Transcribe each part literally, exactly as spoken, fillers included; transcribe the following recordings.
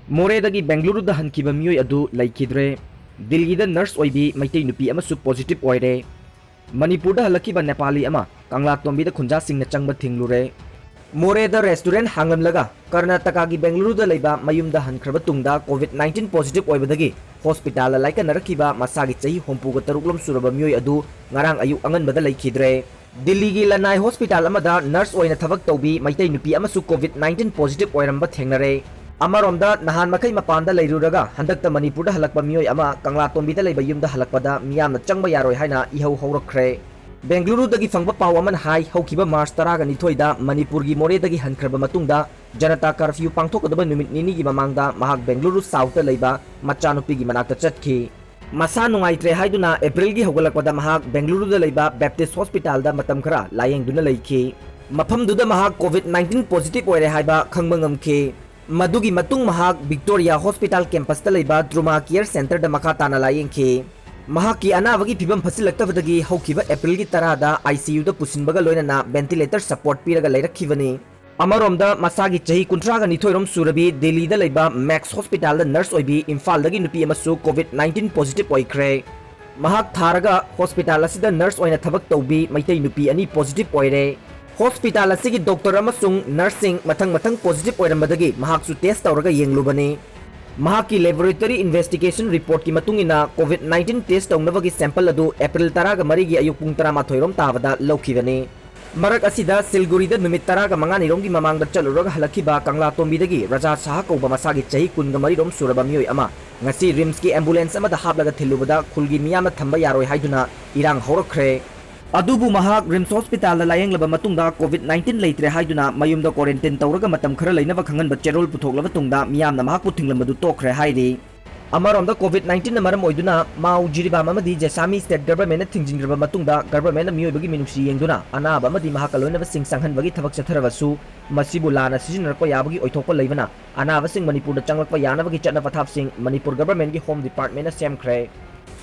ꯃꯣꯔꯦꯗꯒꯤ ꯕꯦꯡꯒꯂꯨꯔꯨꯗ ꯍꯟꯈꯤꯕ ꯃꯤꯑꯣꯏ ꯑꯗꯨ ꯂꯩꯈꯤꯗ꯭ꯔꯦ꯫ ꯗꯤꯜꯂꯤꯗ ꯅꯔꯁ ꯑꯣꯏꯕꯤ ꯃꯩꯇꯩ ꯅꯨꯄꯤ ꯑꯃꯁꯨ ꯄꯣꯖꯤꯇꯤꯚ ꯑꯣꯏꯔꯦ꯫ ꯃꯅꯤꯄꯨꯔꯗ ꯍꯜꯂꯛꯈꯤꯕ ꯅꯦꯄꯥꯂꯤ ꯑꯃ ꯀꯪꯂꯥꯇꯣꯝꯕꯤꯗ ꯈꯨꯟꯖꯥꯁꯤꯡꯅ ꯆꯪꯕ ꯊꯤꯡꯂꯨꯔꯦ꯫ ꯃꯣꯔꯦꯗ ꯔꯦꯁꯇꯨꯔꯦꯟ ꯍꯥꯡꯂꯝꯂꯒ ꯀꯔꯅꯥꯇꯀꯥꯒꯤ ꯕꯦꯡꯒꯂꯨꯔꯨꯗ ꯂꯩꯕ ꯃꯌꯨꯝꯗ ꯍꯟꯈ꯭ꯔꯕ ꯇꯨꯡꯗ ꯀꯣꯚꯤꯗ ꯅꯥꯏꯟꯇꯤꯟ ꯄꯣꯖꯤꯇꯤꯚ ꯑꯣꯏꯕꯗꯒꯤ ꯍꯣꯁꯄꯤꯇꯥꯜꯗ ꯂꯥꯏꯀꯠꯅꯔꯛꯈꯤꯕ ꯃꯁꯥꯒꯤ ꯆꯍꯤ ꯍꯨꯝꯐꯨꯒ ꯇꯔꯨꯛ ꯂꯣꯝ ꯁꯨꯔꯕ ꯃꯤꯑꯣꯏ ꯑꯗꯨ ꯉꯔꯥꯡ ꯑꯌꯨꯛ ꯑꯉꯟꯕꯗ ꯂꯩꯈꯤꯗ꯭ꯔꯦ꯫ ꯗꯤꯜꯂꯤꯒꯤ ꯂꯅꯥꯏ ꯍꯣꯁꯄꯤꯇꯥꯜ ꯑꯃꯗ ꯅꯔꯁ ꯑꯣꯏꯅ ꯊꯕꯛ ꯇꯧꯕꯤ ꯃꯩꯇꯩ ꯅꯨꯄꯤ ꯑꯃꯁꯨ ꯀꯣꯚꯤꯗ ꯅꯥꯏꯟꯇꯤꯟ ꯄꯣꯖꯤꯇꯤꯚ ꯑꯣꯏꯔꯝꯕ ꯊꯦꯡꯅꯔꯦ꯫ ꯑꯃꯔꯣꯝꯗ, ꯅꯍꯥꯟ ꯃꯈꯩ ꯃꯄꯥꯟꯗ ꯂꯩꯔꯨꯔꯒ ꯍꯟꯗꯛꯇ ꯃꯅꯤꯄꯨꯔꯗ ꯍꯜꯂꯛꯄ ꯃꯤꯑꯣꯏ ꯑꯃ ꯀꯪꯂꯥꯇꯣꯝꯕꯤꯗ ꯂꯩꯕ ꯌꯨꯝꯗ ꯍꯜꯂꯛꯄꯗ ꯃꯤꯌꯥꯝꯅ ꯆꯪꯕ ꯌꯥꯔꯣꯏ ꯍꯥꯏꯅ ꯏꯍꯧ ꯍꯧꯔꯛꯈ꯭ꯔꯦ꯫ ꯕꯦꯡꯒꯂꯨꯔꯨꯗꯒꯤ ꯐꯪꯕ ꯄꯥꯎ ꯑꯃꯅ ꯍꯥꯏ, ꯍꯧꯈꯤꯕ ꯃꯥꯔꯆ ꯇꯔꯥꯒ ꯅꯤꯊꯣꯏꯗ ꯃꯅꯤꯄꯨꯔꯒꯤ ꯃꯣꯔꯦꯗꯒꯤ ꯍꯟꯈ꯭ꯔꯕ ꯃꯇꯨꯡꯗ ꯖꯅꯇꯥ ꯀꯔꯐ꯭ꯌꯨ ꯄꯥꯡꯊꯣꯛꯀꯗꯕ ꯅꯨꯃꯤꯠ ꯅꯤꯅꯤꯒꯤ ꯃꯃꯥꯡꯗ ꯃꯍꯥꯛ ꯕꯦꯡꯒꯂꯨꯔꯨ ꯁꯥꯎꯊꯇ ꯂꯩꯕ ꯃꯆꯥꯅꯨꯄꯤꯒꯤ ꯃꯅꯥꯛꯇ ꯆꯠꯈꯤ꯫ ꯃꯁꯥ ꯅꯨꯡꯉꯥꯏꯇ꯭ꯔꯦ ꯍꯥꯏꯗꯨꯅ ꯑꯦꯄ꯭ꯔꯤꯜꯒꯤ ꯍꯧꯒꯠꯂꯛꯄꯗ ꯃꯍꯥꯛ ꯕꯦꯡꯒꯂꯨꯔꯨꯗ ꯂꯩꯕ ꯕꯦꯞꯇꯤꯁ ꯍꯣꯁꯄꯤꯇꯥꯜꯗ ꯃꯇꯝ ꯈꯔ ꯂꯥꯌꯦꯡꯗꯨꯅ ꯂꯩꯈꯤ꯫ ꯃꯐꯝꯗꯨꯗ ꯃꯍꯥꯛ ꯀꯣꯚꯤꯗ ꯅꯥꯏꯟꯇꯤꯟ ꯄꯣꯖꯤꯇꯤꯚ ꯑꯣꯏꯔꯦ ꯍꯥꯏꯕ ꯈꯪꯕ ꯉꯝꯈꯤ꯫ ꯃꯗꯨꯒꯤ ꯃꯇꯨꯡ ꯃꯍꯥꯛ ꯚꯤꯛꯇꯣꯔꯤꯌꯥ ꯍꯣꯁꯄꯤꯇꯥꯜ ꯀꯦꯝꯄꯁꯇ ꯂꯩꯕ ꯇ꯭ꯔꯨꯃꯥ ꯀꯤꯌꯔ ꯁꯦꯟꯇꯔꯗ ꯃꯈꯥ ꯇꯥꯅ ꯂꯥꯌꯦꯡꯈꯤ꯫ ꯃꯍꯥꯛꯀꯤ ꯑꯅꯥꯕꯒꯤ ꯐꯤꯕꯝ ꯐꯠꯁꯤꯜꯂꯛꯇꯕꯗꯒꯤ ꯍꯧꯈꯤꯕ ꯑꯦꯄ꯭ꯔꯤꯜꯒꯤ ꯇꯔꯥꯗ ꯑꯥꯏ ꯁꯤ ꯌꯨꯗ ꯄꯨꯁꯤꯟꯕꯒ ꯂꯣꯏꯅꯅ ꯚꯦꯟꯇꯤꯂꯦꯇꯔ ꯁꯄꯣꯔꯠ ꯄꯤꯔꯒ ꯂꯩꯔꯛꯈꯤꯕꯅꯤ꯫ ꯑꯃꯔꯣꯝꯗ, ꯃꯁꯥꯒꯤ ꯆꯍꯤ ꯀꯨꯟꯊ꯭ꯔꯥꯒ ꯅꯤꯊꯣꯏ ꯔꯣꯝ ꯁꯨꯔꯕꯤ ꯗꯦꯜꯂꯤꯗ ꯂꯩꯕ ꯃꯦꯛꯁ ꯍꯣꯁꯄꯤꯇꯥꯜꯗ ꯅꯔꯁ ꯑꯣꯏꯕꯤ ꯏꯝꯐꯥꯜꯗꯒꯤ ꯅꯨꯄꯤ ꯑꯃꯁꯨ ꯀꯣꯚꯤꯗ ꯅꯥꯏꯟꯇꯤꯟ ꯄꯣꯖꯤꯇꯤꯚ ꯑꯣꯏꯈ꯭ꯔꯦ꯫ ꯃꯍꯥꯛ ꯊꯥꯔꯒ ꯍꯣꯁꯄꯤꯇꯥꯜ ꯑꯁꯤꯗ ꯅꯔꯁ ꯑꯣꯏꯅ ꯊꯕꯛ ꯇꯧꯕꯤ ꯃꯩꯇꯩ ꯅꯨꯄꯤ ꯑꯅꯤ ꯄꯣꯖꯤꯇꯤꯚ ꯑꯣꯏꯔꯦ꯫ ꯍꯣꯁꯄꯤꯇꯥꯜ ꯑꯁꯤꯒꯤ ꯗꯣꯛꯇꯔ ꯑꯃꯁꯨꯡ ꯅꯔꯁꯁꯤꯡ ꯃꯊꯪ ꯃꯊꯪ ꯄꯣꯖꯤꯇꯤꯚ ꯑꯣꯏꯔꯝꯕꯗꯒꯤ ꯃꯍꯥꯛꯁꯨ ꯇꯦꯁ ꯇꯧꯔꯒ ꯌꯦꯡꯂꯨꯕꯅꯤ꯫ ꯃꯍꯥꯛꯀꯤ ꯂꯦꯕꯣꯔꯦꯇꯔꯤ ꯏꯟꯚꯦꯁꯇꯤꯒꯦꯁꯟ ꯔꯤꯄꯣꯔꯠꯀꯤ ꯃꯇꯨꯡ ꯏꯟꯅ, ꯀꯣꯚꯤꯗ ꯅꯥꯏꯟꯇꯤꯟ ꯇꯦꯁ ꯇꯧꯅꯕꯒꯤ ꯁꯦꯝꯄꯜ ꯑꯗꯨ ꯑꯦꯄ꯭ꯔꯤꯜ ꯇꯔꯥꯒ ꯃꯔꯤꯒꯤ ꯑꯌꯨꯛ ꯄꯨꯡ ꯇꯔꯥꯃꯥꯊꯣꯏ ꯔꯣꯝ ꯇꯥꯕꯗ ꯂꯧꯈꯤꯕꯅꯤ꯫ ꯃꯔꯛ ꯑꯁꯤꯗ, ꯁꯤꯜꯒꯨꯔꯤꯗ ꯅꯨꯃꯤꯠ ꯇꯔꯥꯒ ꯃꯉꯥꯅꯤ ꯔꯣꯝꯒꯤ ꯃꯃꯥꯡꯗ ꯆꯠꯂꯨꯔꯒ ꯍꯜꯂꯛꯈꯤꯕ ꯀꯪꯂꯥꯇꯣꯝꯕꯤꯗꯒꯤ ꯔꯖꯥ ꯁꯥꯍ ꯀꯧꯕ ꯃꯁꯥꯒꯤ ꯆꯍꯤ ꯀꯨꯟꯒ ꯃꯔꯤ ꯔꯣꯝ ꯁꯨꯔꯕ ꯃꯤꯑꯣꯏ ꯑꯃ ꯉꯁꯤ ꯔꯤꯝꯁꯀꯤ ꯑꯦꯝꯕꯨꯂꯦꯟꯁ ꯑꯃꯗ ꯍꯥꯞꯂꯒ ꯊꯤꯜꯂꯨꯕꯗ ꯈꯨꯜꯒꯤ ꯃꯤꯌꯥꯝꯅ ꯊꯝꯕ ꯌꯥꯔꯣꯏ ꯍꯥꯏꯗꯨꯅ ꯏꯔꯥꯡ ꯍꯧꯔꯛꯈ꯭ꯔꯦ꯫ ꯑꯗꯨꯕꯨ ꯃꯍꯥꯛ ꯔꯤꯝꯁ ꯍꯣꯁꯄꯤꯇꯥꯜꯗ ꯂꯥꯌꯦꯡꯂꯕ ꯃꯇꯨꯡꯗ ꯀꯣꯚꯤꯗ ꯅꯥꯏꯟꯇꯤꯟ ꯂꯩꯇ꯭ꯔꯦ ꯍꯥꯏꯗꯨꯅ ꯃꯌꯨꯝꯗ ꯀ꯭ꯋꯥꯔꯦꯟꯇꯤꯟ ꯇꯧꯔꯒ ꯃꯇꯝ ꯈꯔ ꯂꯩꯅꯕ ꯈꯪꯍꯟꯕ ꯆꯦꯔꯣꯜ ꯄꯨꯊꯣꯛꯂꯕ ꯇꯨꯡꯗ ꯃꯤꯌꯥꯝꯅ ꯃꯍꯥꯛꯄꯨ ꯊꯤꯡꯂꯝꯕꯗꯨ ꯇꯣꯛꯈ꯭ꯔꯦ ꯍꯥꯏꯔꯤ꯫ ꯑꯃꯔꯣꯝꯗ, ꯀꯣꯚꯤꯗ ꯅꯥꯏꯟꯇꯤꯟꯅ ꯃꯔꯝ ꯑꯣꯏꯗꯨꯅ ꯃꯥꯎ ꯖꯤꯔꯤꯕꯥꯝ ꯑꯃꯗꯤ ꯖꯦꯁꯥꯃꯤ ꯁ꯭ꯇꯦꯠ ꯒꯚꯔꯟꯃꯦꯟꯠꯅ ꯊꯤꯡꯖꯤꯟꯈ꯭ꯔꯕ ꯃꯇꯨꯡꯗ, ꯒꯚꯔꯟꯃꯦꯟꯠꯅ ꯃꯤꯑꯣꯏꯕꯒꯤ ꯃꯤꯅꯨꯡꯁꯤ ꯌꯦꯡꯗꯨꯅ ꯑꯅꯥꯕ ꯑꯃꯗꯤ ꯃꯍꯥꯛꯀ ꯂꯣꯏꯅꯕꯁꯤꯡ ꯆꯪꯍꯟꯕꯒꯤ ꯊꯕꯛ ꯆꯠꯊꯔꯕꯁꯨ, ꯃꯁꯤꯕꯨ ꯂꯥꯟꯅ ꯁꯤꯖꯤꯟꯅꯔꯛꯄ ꯌꯥꯕꯒꯤ ꯑꯣꯏꯊꯣꯛꯄ ꯂꯩꯕꯅ, ꯑꯅꯥꯕꯁꯤꯡ ꯃꯅꯤꯄꯨꯔꯗ ꯆꯪꯂꯛꯄ ꯌꯥꯅꯕꯒꯤ ꯆꯠꯅ ꯄꯊꯥꯞꯁꯤꯡ ꯃꯅꯤꯄꯨꯔ ꯒꯚꯔꯟꯃꯦꯟꯠꯀꯤ ꯍꯣꯝ ꯗꯤꯄꯥꯔꯠꯃꯦꯟꯠꯅ ꯁꯦꯝꯈ꯭ꯔꯦ꯫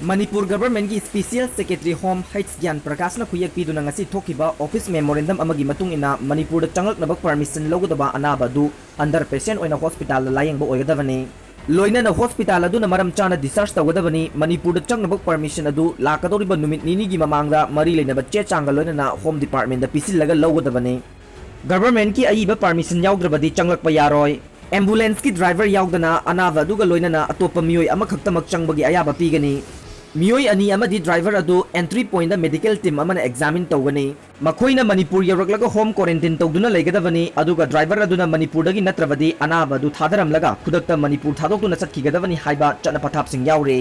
ꯃꯅꯤꯄꯨꯔ ꯒꯚꯔꯟꯃꯦꯟꯠꯀꯤ special secretary home H Gyan ꯄ꯭ꯔꯀꯥꯁꯅ ꯈꯨꯌꯦꯛ ꯄꯤꯗꯨꯅ ꯉꯁꯤ ꯊꯣꯛꯈꯤꯕ ꯑꯣꯐꯤꯁ ꯃꯦꯃꯣꯔꯦꯟꯗꯝ ꯑꯃꯒꯤ ꯃꯇꯨꯡ ꯏꯟꯅ, ꯃꯅꯤꯄꯨꯔꯗ ꯆꯪꯂꯛꯅꯕ ꯄꯔꯃꯤꯁꯟ ꯂꯧꯒꯗꯕ ꯑꯅꯥꯕ ꯑꯗꯨ ꯑꯟꯗꯔ ꯄꯦꯁꯦꯟꯠ ꯑꯣꯏꯅ ꯍꯣꯁꯄꯤꯇꯥꯜꯗ ꯂꯥꯌꯦꯡꯕ ꯑꯣꯏꯒꯗꯕꯅꯤ꯫ ꯂꯣꯏꯅꯅ ꯍꯣꯁꯄꯤꯇꯥꯜ ꯑꯗꯨꯅ ꯃꯔꯝ ꯆꯥꯅ ꯗꯤꯁꯆꯥꯔꯖ ꯇꯧꯒꯗꯕꯅꯤ꯫ ꯃꯅꯤꯄꯨꯔꯗ ꯆꯪꯅꯕ ꯄꯔꯃꯤꯁꯟ ꯑꯗꯨ ꯂꯥꯛꯀꯗꯧꯔꯤꯕ ꯅꯨꯃꯤꯠ ꯅꯤꯅꯤꯒꯤ ꯃꯃꯥꯡꯗ ꯃꯔꯤ ꯂꯩꯅꯕ ꯆꯦ ꯆꯥꯡꯒ ꯂꯣꯏꯅꯅ ꯍꯣꯝ ꯗꯤꯄꯥꯔꯠꯃꯦꯟꯠꯗ ꯄꯤꯁꯤꯜꯂꯒ ꯂꯧꯒꯗꯕꯅꯤ꯫ ꯒꯚꯔꯟꯃꯦꯟꯠꯀꯤ ꯑꯏꯕ ꯄꯔꯃꯤꯁꯟ ꯌꯥꯎꯗ꯭ꯔꯕꯗꯤ ꯆꯪꯂꯛꯄ ꯌꯥꯔꯣꯏ꯫ ꯑꯦꯝꯕꯨꯂꯦꯟꯁꯀꯤ ꯗ꯭ꯔꯥꯏꯚꯔ ꯌꯥꯎꯗꯅ ꯑꯅꯥꯕ ꯑꯗꯨꯒ ꯂꯣꯏꯅꯅ ꯑꯇꯣꯞꯄ ꯃꯤꯑꯣꯏ ꯑꯃꯈꯛꯇꯃꯛ ꯆꯪꯕꯒꯤ ꯑꯌꯥꯕ ꯄꯤꯒꯅꯤ꯫ ꯃꯤꯑꯣꯏ ꯑꯅꯤ ꯑꯃꯗꯤ ꯗ꯭ꯔꯥꯏꯚꯔ ꯑꯗꯨ ꯑꯦꯟꯇ꯭ꯔꯤ ꯄꯣꯏꯟꯠꯗ ꯃꯦꯗꯤꯀꯦꯜ ꯇꯤꯝ ꯑꯃꯅ ꯑꯦꯛꯖꯥꯃꯤꯟ ꯇꯧꯒꯅꯤ꯫ ꯃꯈꯣꯏꯅ ꯃꯅꯤꯄꯨꯔ ꯌꯧꯔꯛꯂꯒ ꯍꯣꯝ ꯀ꯭ꯋꯥꯔꯦꯟꯇꯤꯟ ꯇꯧꯗꯨꯅ ꯂꯩꯒꯗꯕꯅꯤ, ꯑꯗꯨꯒ ꯗ꯭ꯔꯥꯏꯚꯔ ꯑꯗꯨꯅ ꯃꯅꯤꯄꯨꯔꯗꯒꯤ ꯅꯠꯇ꯭ꯔꯕꯗꯤ ꯑꯅꯥꯕ ꯑꯗꯨ ꯊꯥꯗꯔꯝꯂꯒ ꯈꯨꯗꯛꯇ ꯃꯅꯤꯄꯨꯔ ꯊꯥꯗꯣꯛꯇꯨꯅ ꯆꯠꯈꯤꯒꯗꯕꯅꯤ ꯍꯥꯏꯕ ꯆꯠꯅ ꯄꯊꯥꯞꯁꯤꯡ ꯌꯥꯎꯔꯤ꯫